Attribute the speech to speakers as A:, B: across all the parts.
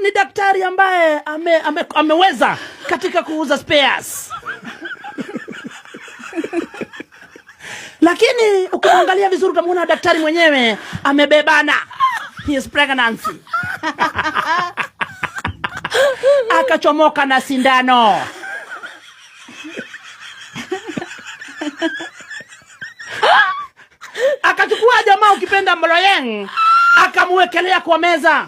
A: ni daktari ambaye ameweza katika kuuza spares. Lakini ukimwangalia vizuri utamwona daktari mwenyewe amebebana. He is pregnancy. Akachomoka na sindano. Akachukua jamaa ukipenda Mloyeng, akamwekelea kwa meza.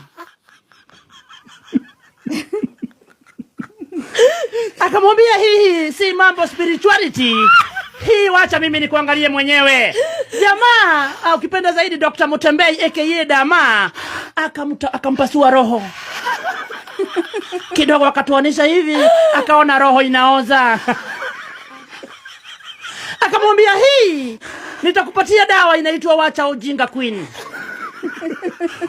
A: Akamwambia hii si mambo spirituality. Hii wacha mimi nikuangalie mwenyewe. Jamaa ukipenda zaidi Dr. Mutembei aka Dama akampasua roho. Kidogo akatuanisha hivi, akaona roho inaoza. Akamwambia hii nitakupatia dawa inaitwa wacha ujinga queen.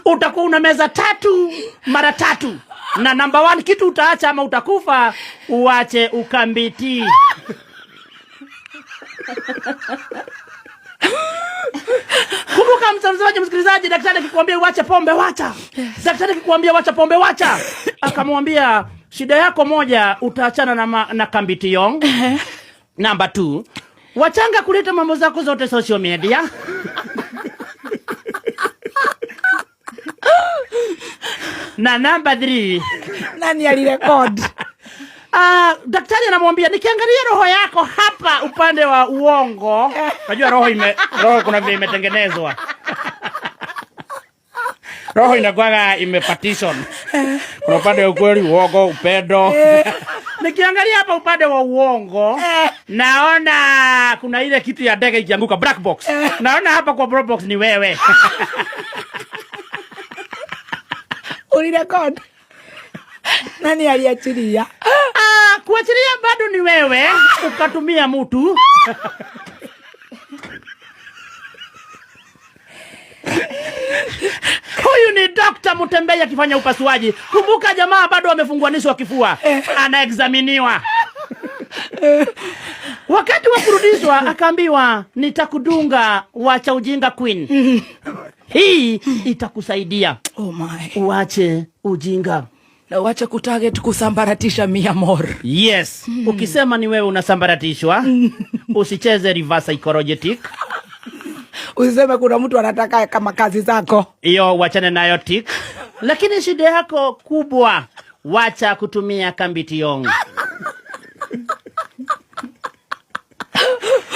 A: Utakuwa una meza 3 mara 3. Na number 1 kitu utaacha ama utakufa, uache ukambiti. Kumbuka mtazamaji, msikilizaji, daktari akikwambia uache pombe, wacha. Daktari akikwambia wacha pombe, wacha. Akamwambia shida yako moja, utaachana na kambiti yong. Number 2, wachanga kuleta mambo zako zote social media. Na number 3,
B: nani alirekod?
A: Daktari anamwambia nikiangalia roho yako hapa upande wa uongo, unajua roho kuna vile imetengenezwa. Roho inakuwa imepartition. Kuna upande wa ukweli, uongo, upendo. Nikiangalia hapa upande wa uongo, naona kuna ile kitu ya ndege ikianguka, black box. Naona hapa kwa black box ni wewe.
B: Ulirekod? Nani aliachilia?
A: Kuachilia bado ni wewe, ukatumia mtu. Huyu ni Dr. Mutembei akifanya upasuaji. Kumbuka jamaa bado amefunguanishwa kifua. Anaexaminiwa. Wakati wa kurudishwa akaambiwa nitakudunga wacha ujinga queen. Hii itakusaidia.
B: Oh my.
A: Uache ujinga.
B: Na uache kutarget kusambaratisha mi amor.
A: Yes. Ukisema ni wewe unasambaratishwa, usicheze reverse psychology.
B: Usiseme kuna mtu anataka kama kazi zako.
A: Hiyo wachane nayo tik. Lakini shida yako kubwa, wacha kutumia kambiti yong.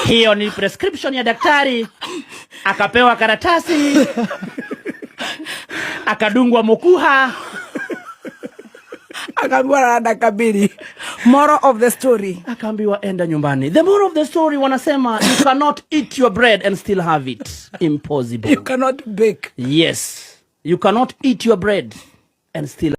A: Hiyo ni prescription ya daktari. Akapewa karatasi. Akadungwa mukuha.
B: Akaambiwa na dakika mbili. Moral of the story.
A: Akaambiwa enda nyumbani. The moral of the story wanasema you cannot eat your bread and still have it. Impossible.
B: You cannot bake.
A: Yes. You cannot eat your bread and still